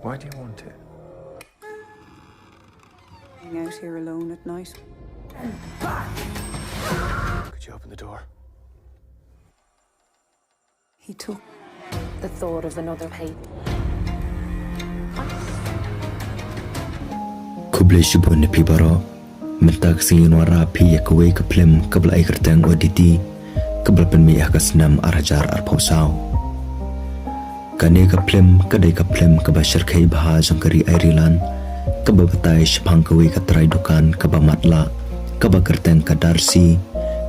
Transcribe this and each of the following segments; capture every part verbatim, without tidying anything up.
Why do you want it? Hang out here alone at night. Could you open the door? He took the thought of another hate. Khublei shibun na phi baroh. Mynta ka sngi ngan wanrah phi ïa kawei ka phlim kaba la ai kyrteng Oddity, kaba la pynmih ha ka snem ar hajar arphew saw. Kane ka phlim ka dei ka phlim kaba shyrkhei bha jong ka ri Ireland, kaba batai shaphang kawei ka trai dukan kaba matlah, kaba kyrteng ka Darcy,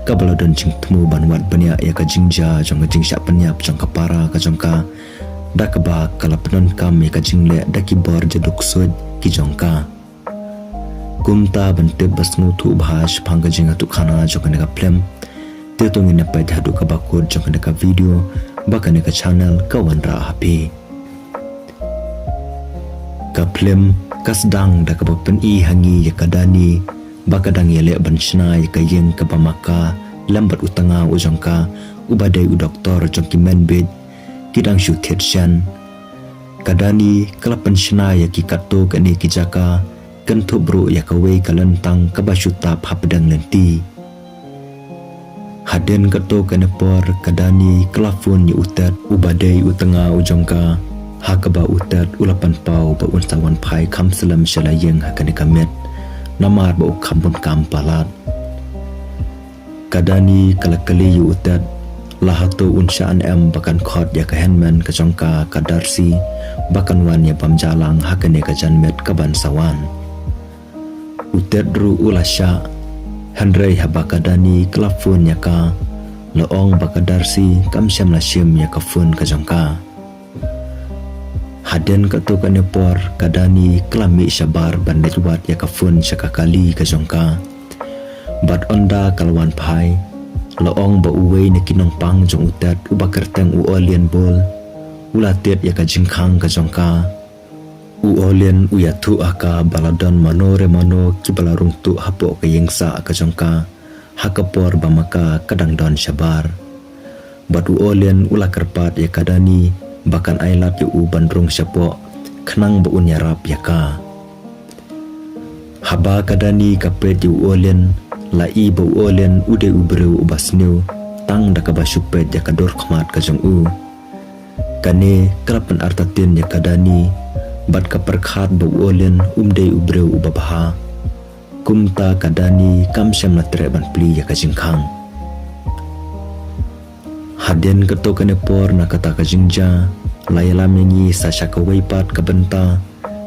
kaba la don jingthmu ban wad bniah ïa ka jingjia jong ka jingshah pynïap jong ka para ka jong ka, da kaba ka la pyndonkam ïa ka jingleh da ki bor jaduksuid ki jong ka. Kumta ban tip ba sngewthuh bha shaphang ka jingïathuhkhana jong kane ka phlim, te to ngin ïa peit haduh kaba kut jong kane ka video ba kane ka channel ka wanrah ha phi. Ka phlim ka sdang da kaba pyni ha ngi ïa ka Dani ba ka dang ïaleh ban shna ïa ka ïing kaba ma ka lem bad u tnga u jong ka uba dei u doktor jong ki men bieit, ki dang shu thied shen. Ka Dani ka la pynshna ïa ki katto katne ki jaka, kynthup ruh ïa kawei ka lyntang kaba shu tap hapdeng lynti. Hadien katto katne por ka Dani ka la phone ïa u Ted uba dei u tnga u jong ka, ha kaba u Ted u la pynpaw ba un sa wan phai kham slem sha la ïing ha kane ka miet, namar ba u kham bun kam palat. Ka Dani ka la kylli ïa u Ted la hato un shah ne em ba kan khot ïa ka hynmen ka jong ka ka Darcy ba kan wan ïa bam jahlang ha kane ka janmiet kaban sa wan. U Ted ruh u la shah, hynrei haba ka Dani ka la phone ïa ka, la ong ba ka Darcy kam shym la shim ïa ka phone ka jong ka. Hadien katto katne por ka Dani ka la mih shabar ban leit wad ïa ka phone sha ka kali ka jong ka. Bad ynda ka la wan phai, la ong ba uwei na ki nongpang jong u Ted uba kyrteng u Olin Bol u la tied ïa ka jingkhang ka jong ka. U Olin u ïathuh ha ka ba la don mano re mano kiba la rung tuh hapoh ka ïing sah ka jong ka ha ka por ba ma ka ka dang don shabar. Bad u Olin u la kyrpad ïa ka Dani ba kan ailad ïa u ban rung shapoh khnang ba un ïarap ïa ka. Haba ka Dani ka peit ïa u Olin, la i ba u Olin u dei u briew uba sniew tang da kaba shu peit ïa ka dur khmat ka jong u. Kane ka la pynartatien ïa ka Dani bad ka pyrkhat ba u Olin um dei u briew uba bha. Kumta ka Dani kam shym la treh ban plie ïa ka jingkhang. Hadien katto katne por na kata ka jingjia, la ïalam ïa ngi sa sha kawei pat ka bynta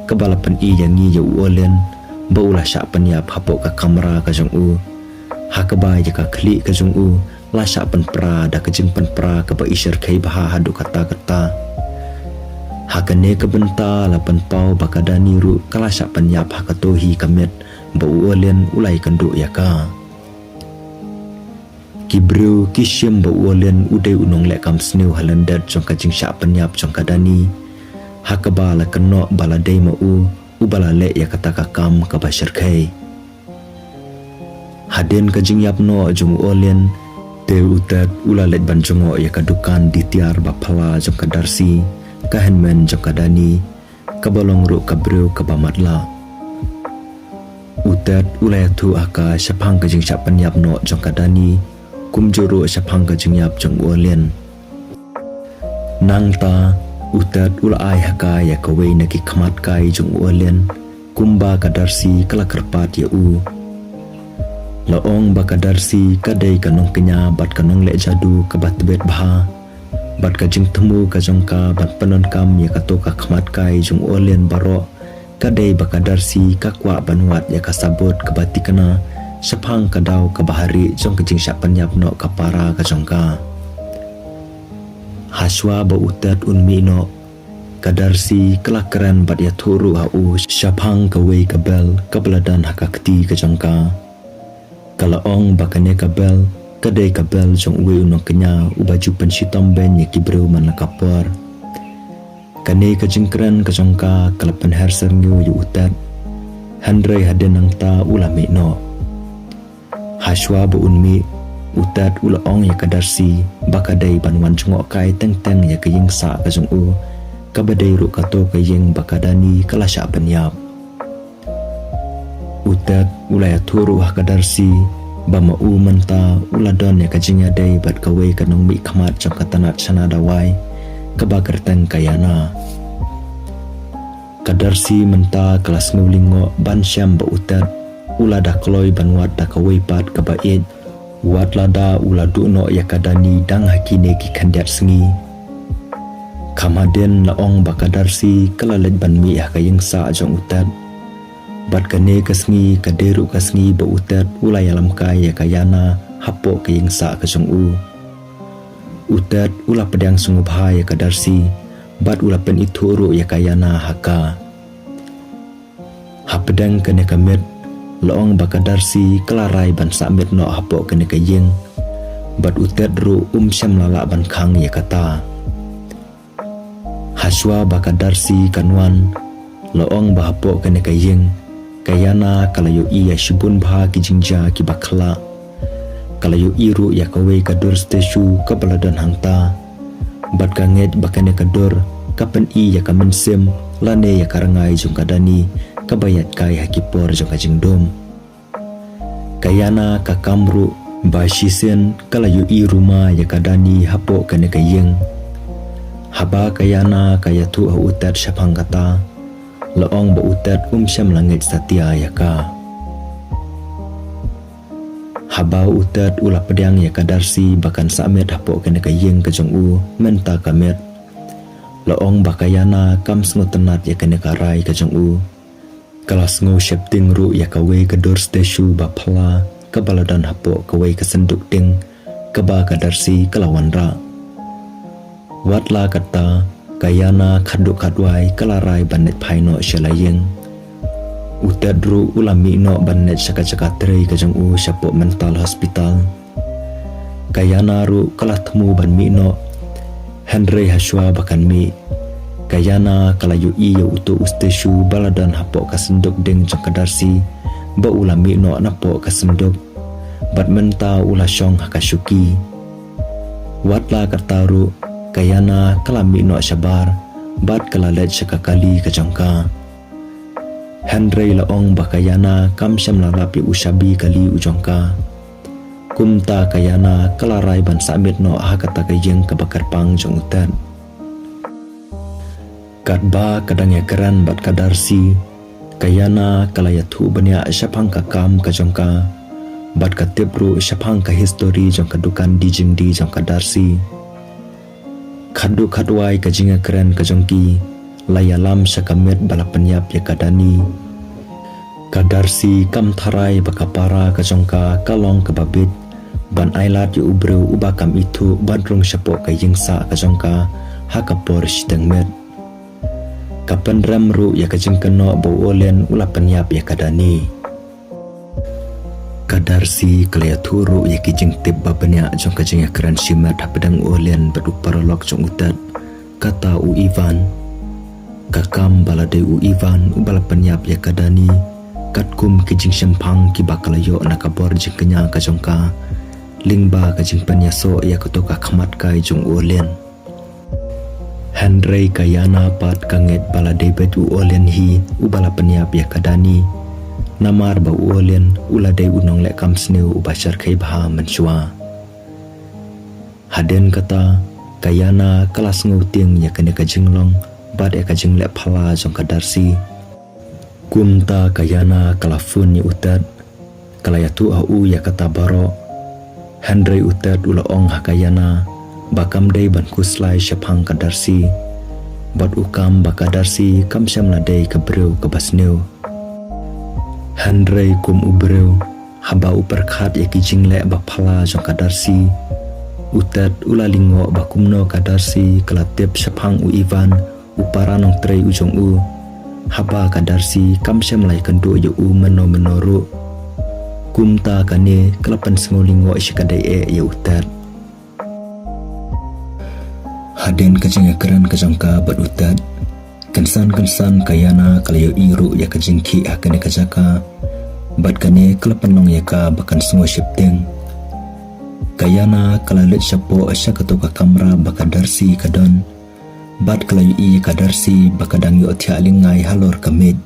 kaba la pyni ïa ngi ïa u Olin ba u la shah pynïap hapoh ka kamra ka jong u, ha kaba ïa ka khlieh ka jong u la shah pynpra da ka jingpynpra kaba i shyrkhei bha haduh katta katta. Ha kane ka bynta la pynpaw ba ka Dani ruh ka la shah pynïap ha kato hi ka miet ba u Olin u la ïakynduh ïa ka. Ki briew ki shim ba u Olin u dei u nongleh kam sniew ha lyndet jong ka jingshah pynïap jong ka Dani, ha kaba la kynnoh ba la dei ma u uba la leh ïa kata ka kam kaba shyrkhei. Hadien ka jingïap noh jong u Olin, te u Ted u la leit ban jngoh ïa ka dukan ditiar ba phylla jong ka Darcy, ka hynmen jong ka Dani, kaba long ruh ka briew kaba matlah. U Ted u la ïathuh ha ka shaphang ka jingshah pynïap noh jong ka Dani, kumjuh ruh shaphang ka jingïap jong u Olin. Nangta u Ted u la ai ha ka ïa kawei na ki khmat kai jong u Olin, kumba ka Darcy ka la kyrpad ïa u. La ong ba ka Darcy ka dei ka nongkñia bad ka nongleh jadu kaba tbit bha, bad ka jingthmu ka jong ka ban pyndonkam ïa kato ka khmat kai jong u Olin baroh ka dei ba ka Darcy ka kwah ban wad ïa ka sabut kaba thikna shaphang ka daw kaba ha rieh jong ka jingshah pynïap noh ka para ka jong ka. Hashwa ba u Ted un mih noh, ka Darcy ka la kren bad ïathuh ruh ha u shaphang kawei ka bel kaba la don ha ka kti ka jong ka. Ka la ong ba kane ka bel ka dei ka bel jong uwei u nongkñia uba ju pynshitom beiñ ïa ki briew man la ka por. Kane ka jingkren ka jong ka ka la pynher syrngiew ïa u Ted, hynrei hadien nangta u la mih noh. Hashwa ba un mih, u Ted u la ong ïa ka Darcy ba ka dei ban wan jngoh kai teng teng ïa ka ïing sah ka jong u, kaba dei ruh kato ka ïing ba ka Dani ka la shah pynïap. U Ted u la ïathuh ruh ha ka Darcy ba ma u mynta u la don ïa ka jingïadei bad kawei ka nongmihkhmat jong ka tnat shna dawai kaba kyrteng ka Yana. Ka Darcy mynta ka la sngew lyngngoh ban shem ba u Ted u la da kloi ban wad da kawei pat kaba ïeit, wat lada u la duh noh ïa ka Dani dang ha kine ki khyndiat sngi. Kham hadien la ong ba ka Darcy ka la leit ban mih ha ka ïingsah jong u Ted. Bad kane ka sngi ka dei ruh ka sngi ba u Ted u la ïalam kai ïa ka Yana hapoh ka ïingsah ka jong u. U Ted u la pdiang sngewbha ïa ka Darcy bad u la pynithuh ruh ïa ka Yana ha ka. Hapdeng kane ka miet la ong ba ka Darcy ka la rai ban sah miet noh hapoh kane ka ïing. Bad u Ted ruh um shym la lah ban khang ïa kata. Hashwa ba ka Darcy kan wan, la ong ba hapoh kane ka ïing ka Yana ka la ïohi ïa shibun bha ki jingjia kiba khyllah. Ka la ïohi ruh ïa kawei ka dur statue kaba la don hangta. Bad ka ngeit ba kane ka dur ka pyni ïa ka mynsiem lane ïa ka rngai jong ka Dani kaba ïaid kai ha ki por jong ka jingdum. Ka Yana ka kam ruh ba shisien ka la ïohi ruma ïa ka Dani hapoh kane ka ïing. Haba ka Yana ka ïathuh ha u Ted shaphang kata, la ong ba u Ted um shym la ngeit satia ïa ka. Haba u Ted u la pdiang ïa ka Darcy ba kan sah miet hapoh kane ka ïing ka jong u mynta ka miet, la ong ba ka Yana kam sngewtynnat ïa kane ka rai ka jong u. Ka la sngew sheptieng ruh ïa kawei ka dur statue ba phylla kaba la don hapoh kawei ka synduk ding kaba ka Darcy ka la wanrah. Wat la katta, ka Yana khatduh khatwai ka la rai ban leit phai noh sha la ïing. U Ted ruh u la mih noh ban leit sha ka jaka trei ka jong u shapoh mental hospital. Ka Yana ruh ka la thmu ban mih noh. Hynrei hashwa ba kan mih, ka Yana ka la ïohi ïa uto u statue ba la don hapoh ka synduk ding jong ka Darcy ba u la mih noh napoh ka synduk. Bad mynta u la shong ha ka shuki. Wat la katta ruh, ka Yana ka la mih noh shabar bad ka la leit sha ka kali ka jong ka. Hynrei la ong ba ka Yana kam shym la lap ïa u shabi kali u jong ka. Kumta ka Yana ka la rai ban sah miet noh ha kata ka ïing kaba kyrpang jong u Ted. Katba ka dang ïakren bad ka Darcy, ka Yana ka la ïathuh bniah shaphang ka kam ka jong ka bad ka tip ruh shaphang ka histori jong ka dukan die jingdie jong ka Darcy. Khatduh khatwai ka jingïakren ka jong ki la ïalam sha ka miet ba la pynïap ïa ka Dani. Ka Darcy kam tharai ba ka para ka jong ka ka long kaba bit ban ailad ïa u briew uba kam ithuh ban rung shapoh ka ïingsah ka jong ka ha ka por shiteng miet. Ka pynrem ruh ïa ka jingkynnoh ba u Olen u la pynïap ïa ka Dani. Ka Darcy ka la ïathuh ruh ïa ki jingtip ba bniah jong ka jingïakren shimet hapdeng u Olen bad u paralok jong u Ted, kata u Ivan. Ka kam ba la dei u Ivan uba la pynïap ïa ka Dani, katkum ki jingshemphang kiba ka la ïoh na ka bor jingkñia ka jong ka lyngba ka jingpynïasoh ïa kato ka khmat kai jong u Olen. Hynrei ka Yana pat ka ngeit ba la dei beit u Olen hi uba la pynïap ïa ka Dani. Namar ba u Olen u la dei u nongleh kam sniew uba shyrkhei bha mynshuwa. Hadien kata, ka Yana ka la sngewtieng ïa kane ka jinglong bad ïa ka jingleh phylla jong ka Darcy. Kumta ka Yana ka la phone ïa u Ted, ka la ïathuh ha u ïa kata baroh. Hynrei u Ted u la ong ha ka Yana ba kam dei ban khuslai shaphang ka Darcy, bad u kam ba ka Darcy kam shym la dei ka briew kaba sniew. Hynrei kum u briew, haba u pyrkhat ïa ki jingleh ba phylla jong ka Darcy, u Ted u la lyngngoh ba kumno ka Darcy ka la tip shaphang u Ivan, u para nongtrei u jong u, haba ka Darcy kam shym la ïakynduh ïa u mynno mynno ruh. Kumta kane ka la pynsngew lyngngoh shikatdei eh ïa u Ted. Hadien ka jingïakren ka jong ka bad u Ted, kynsan kynsan ka Yana ka la ïohi ruh ïa ka jingkhih ha kane ka jaka, bad kane ka la pynlong ïa ka ba kan sngew sheptieng. Ka Yana ka la leit shapoh sha kato ka kamra ba ka Darcy ka don. Bad ka la ïohi ïa ka Darcy ba ka dang ïohthiah lyngngai halor ka miej.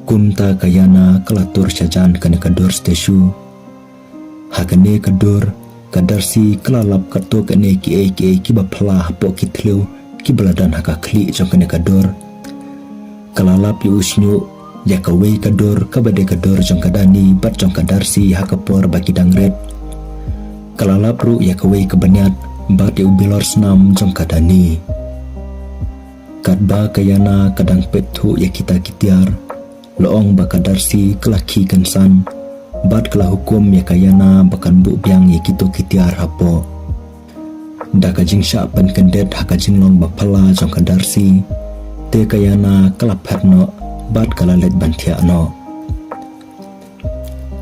Kumta ka Yana ka la tur shajan kane ka dur station. Ha kane ka dur, ka Darcy ka la lap katto katne kiei kiei kiba phylla hapoh ki thliew kiba la don ha ka khlieh jong kane ka dur. Ka la lap ïa u shñiuh, ïa kawei ka dur kaba dei ka dur jong ka Dani bad jong ka Darcy ha ka por ba ki dang rit. Ka la lap ruh ïa kawei ka bniat bad ïa u bilor snam jong ka Dani. Katba ka Yana ka dang peit thuh ïa kita ki tiar, la ong ba ka Darcy ka la khie kynsan bad ka la hukum ïa ka Yana ba kan buh biang ïa kito ki tiar hapoh. Da ka jingshah pynkyndit ha ka jinglong ba phylla jong ka Darcy, te ka Yana ka la phet noh bad ka la leit ban thiah noh.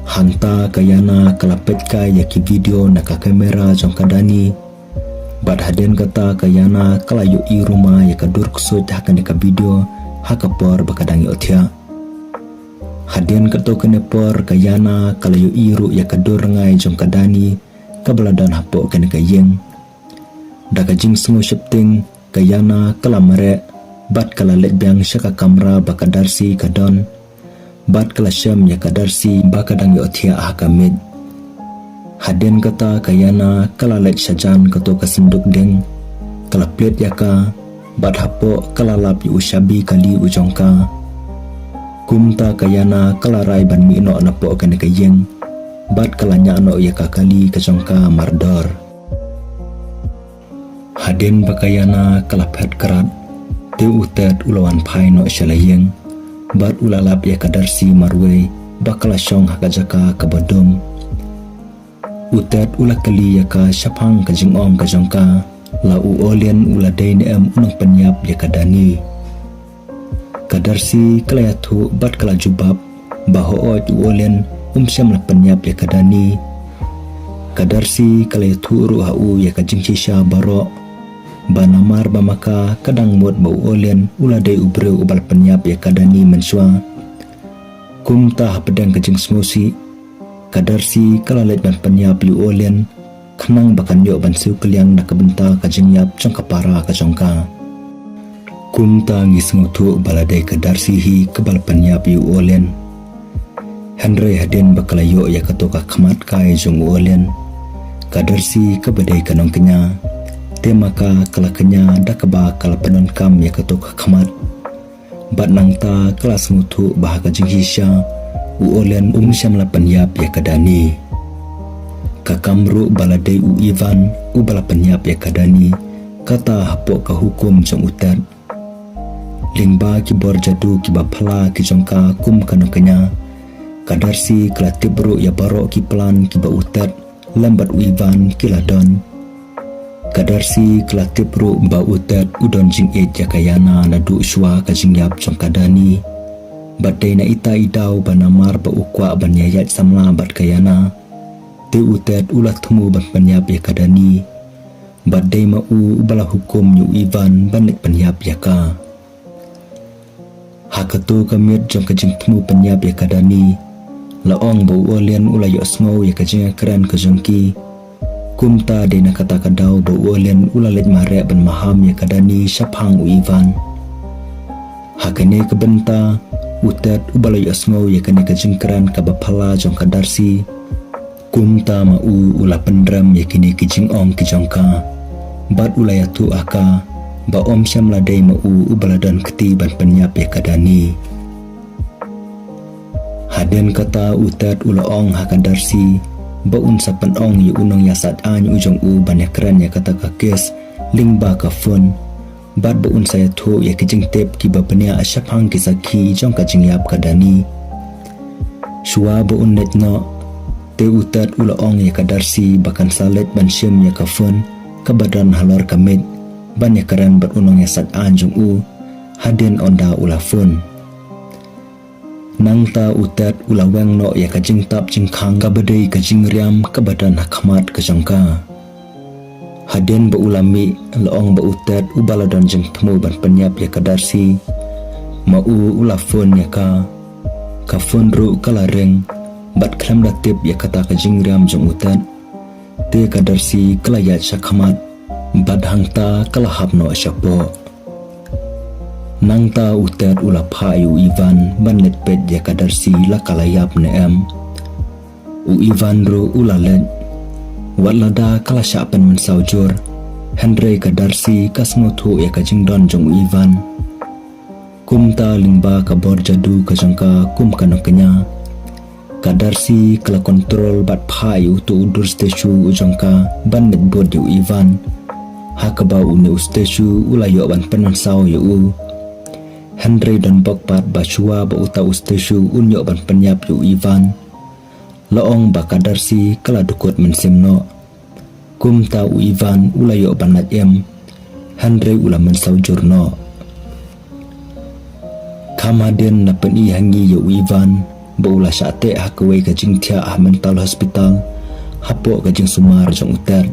Hangta ka Yana ka la peit kai ïa ki video na ka kamera jong ka Dani. Bad hadien kata ka Yana ka la ïohi ruh ma ïa ka dur ksuid ha kane ka video ha ka por ba ka dang ïohthiah. Hadien katto katne por ka Yana ka la ïohi ruh ïa ka dur rngai jong ka Dani kaba la don hapoh kane ka ïing. Da ka jingsngew sheptieng, ka Yana ka la mareh bad ka la leit biang sha ka kamra ba ka Darcy ka don. Bad ka la shem ïa ka Darcy ba ka dang ïohthiah ha ka miej. Hadien kata ka Yana ka la leit shajan kato ka synduk dieng. Ka la plied ïa ka, bad hapoh ka la lap ïa u shabi kali u jong ka. Kumta ka Yana ka la rai ban mih noh napoh kane ka ïing. Bad ka la ñiah noh ïa ka kali ka jong ka mardor. Hadien ba ka Yana ka la phet krat, te u Ted u la wan phai noh sha la ïing. Bad u la lap ïa ka Darcy marwei ba ka la shong ha ka jaka kaba dum. U Ted u la kylli ïa ka shaphang ka jingong ka jong ka, la u Olin u la dei ne em u nongpynïap ïa ka Dani. Ka Darcy ka la ïathuh bad ka la jubab ba hooid u Olin um shym la pynïap ïa ka Dani. Ka Darcy ka la ïathuh ruh ha u ïa ka jingshisha baroh, ba namar ba ma ka ka dang mut ba u Olin u la dei u briew uba la pynïap ïa ka Dani mynshuwa. Kumta hapdeng ka jingsngewsih, ka Darcy ka la leit ban pynïap ïa u Olin, khnang ba kan ïoh ban siew kylliang na ka bynta ka jingïap jong ka para ka jong ka. Kumta ngi sngewthuh ba la dei ka Darcy hi kaba la pynïap ïa u Olin. Hynrei hadien ba ka la ïoh ïa kato ka khmat kai jong u Olin, ka Darcy kaba dei ka nongkñia, te ma ka ka la kñia da kaba ka la pyndonkam ïa kato ka khmat. Bad nangta ka la sngewthuh ba ha ka jingshisha u Olin um shym la pynïap ïa ka Dani. Ka kam ruh ba la dei u Ivan uba la pynïap ïa ka Dani, kata hapoh ka hukum jong u Ted. Lyngba ki bor jadu kiba phylla ki jong ka kum ka nongkñia, ka Darcy ka la tip ruh ïa baroh ki plan kiba u Ted lem bad u Ivan ki la don. Ka Darcy ka la tip ruh ba u Ted u don jingïeit ïa ka Yana naduh shuwa ka jingïap jong ka Dani. Bad dei na ita i daw ba namar ba u kwah ban ïaid samla bad ka Yana, te u Ted u la thmu ban pynïap ïa ka Dani. Bad dei ma u uba la hukum ïa u Ivan ban leit pynïap ïa ka. Ha kato ka miet jong ka jingthmu pynïap ïa ka Dani, la ong ba u Olin u la ïohsngew ïa ka jingïakren ka jong ki. Kumta dei na kata ka daw ba u Olin u la leit mareh ban maham ïa ka Dani shaphang u Ivan. Ha kane ka bynta, u Ted uba la ïohsngew ïa kane ka jingkren kaba phylla jong ka Darcy, kumta ma u u la pynrem ïa kine ki jingong ki jong ka. Bad u la ïathuh ha ka ba um shym la dei ma u uba la don kti ban pynïap ïa ka Dani. Hadien kata u Ted u la ong ha ka Darcy ba un sa pynong ïa u nongïasaid aiñ u jong u ban ïakren ïa kata ka kes lyngba ka phone. Bad ba un sa ïathuh ïa ki jingtip kiba bniah shaphang ki sakhi jong ka jingïap ka Dani. Shuwa ba un leit noh, te u Ted u la ong ïa ka Darcy ba kan sa leit ban shim ïa ka phone kaba don halor ka miet ban ïakren bad u nongïasaid aiñ jong u hadien ynda u la phone. Nangta u Ted u la weng noh ïa ka jingtap jingkhang kaba dei ka jingriam kaba don ha khmat ka jong ka. Hadien ba u la mih, la ong ba u Ted uba la don jingthmu ban pynïap ïa ka Darcy, ma u u la phone ïa ka. Ka phone ruh ka la ring, bad khlem da tip ïa kata ka jingriam jong u Ted, te ka Darcy ka la ïaid sha khmat. Bad hangta ka la hap noh shapoh. Nangta u Ted u la phah ïa u Ivan ban leit peit ïa ka Darcy la ka la ïap ne em. U Ivan ruh u la leit. Wat lada ka la shah pynmynsaw jur, hynrei ka Darcy ka sngewthuh ïa ka jingdon jong u Ivan. Kumta lyngba ka bor jadu ka jong ka kum ka nongkñia, ka Darcy ka la kontrol bad phah ïa uto u dur statue u jong ka ban leit bud ïa u Ivan. Ha kaba une u statue u la ïoh ban pynmynsaw ïa u. Hynrei don bok pat ba shuwa ba uta u statue un ïoh ban pynïap ïa u Ivan, la ong ba ka Darcy ka la dkut mynsiem noh. Kumta u Ivan u la ïoh ban lait im, hynrei u la mynsaw jur noh. Kham hadien la pyni ha ngi ïa u Ivan ba u la shah teh ha kawei ka jingthiah ha mental hospital hapoh ka jingsumar jong u Ted.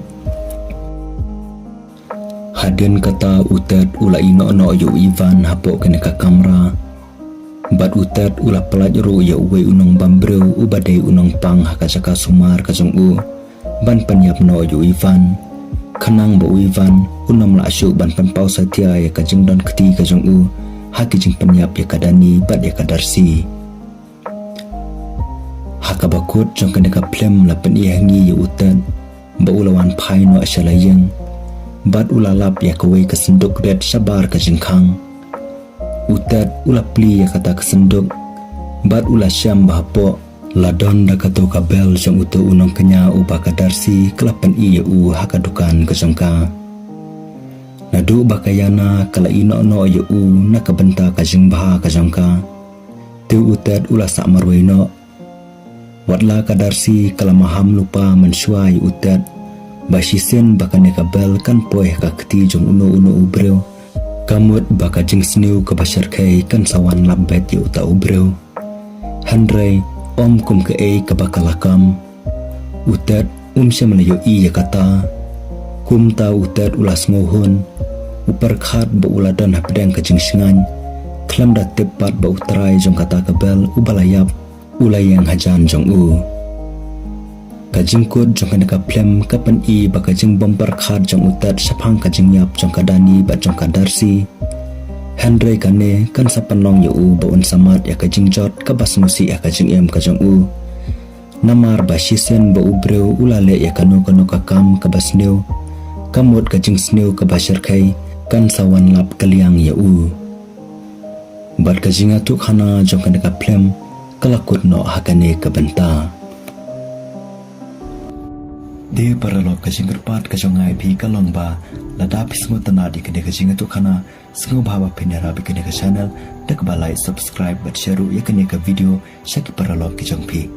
Hadien kata u Ted u la ïeh noh noh ïa u Ivan hapoh kane ka kamra. Bad u Ted u la pyllait ruh ïa uwei u nongbam briew uba dei u nongpang ha ka jaka sumar ka jong u ban pynïap noh ïa u Ivan, khnang ba u Ivan un ym lah shuh ban pynpaw satia ïa ka jingdon kti ka jong u ha ki jingpynïap ïa ka Dani bad ïa ka Darcy. Ha kaba kut jong kane ka phlim la pyni ha ngi ïa u Ted ba u la wan phai noh sha la ïing bad u la lap ïa kawei ka synduk rit shabar ka jingkhang. U Ted u la plie ïa kata ka synduk bad u la shem ba hapoh la don da kato ka bel jong uto u nongkñia uba ka Darcy ka la pyni ïa u ha ka dukan ka jong ka. Naduh ba ka Yana ka la ïeh noh noh ïa u na ka bynta ka jingbha ka jong ka, te u Ted u la sah marwei noh. Wat la ka Darcy ka la maham lypa mynshuwa ïa u Ted ba shisien ba kane ka bel kan poi ha ka kti jong uno uno u briew, ka mut ba ka jingsniew kaba shyrkhei kan sa wan lap beit ïa uta u briew. Hynrei ym kum kaei kaba ka la kam. U Ted um shym la ïohi ïa kata. Kumta u Ted u la sngewhun. U pyrkhat ba u la don hapdeng ka jingshngaiñ, khlem da tip pat ba u trai jong kata ka bel uba la ïap u la ïeng hajan jong u. Ka jingkut jong kane ka phlim ka pyni ba ka jingbym pyrkhat jong u Ted shaphang ka jingïap jong ka Dani bad jong ka Darcy, hynrei kane kan sa pynlong ïa u ba un sa mad ïa ka jingjot kaba sngewsih ha ka jingim ka jong u. Namar ba shisien ba u briew u la leh ïa kano kano ka kam kaba sniew, ka mut ka jingsniew kaba shyrkhei kan sa wan lap kylliang ïa u. Bad ka jingïathuhkhana jong kane ka phlim ka la kut noh ha kane ka bynta. Te paralok, ka jingkyrpad ka jong nga ïa phi ka long ba lada phi sngewtynnad ïa kane ka jingïathuhkhana, sngewbha ba phin ïarap ïa kane ka channel da kaba like, subscribe bad share ruh ïa kane ka video sha ki paralok ki jong phi.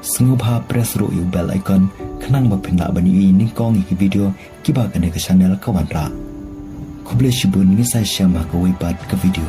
Sngewbha press ruh ïa u bell icon khnang ba phin lah ban ïohi nyngkong ïa ki video kiba kane ka channel ka wanrah. Khublei shibun, ngin sa ïashem ha kawei pat ka video.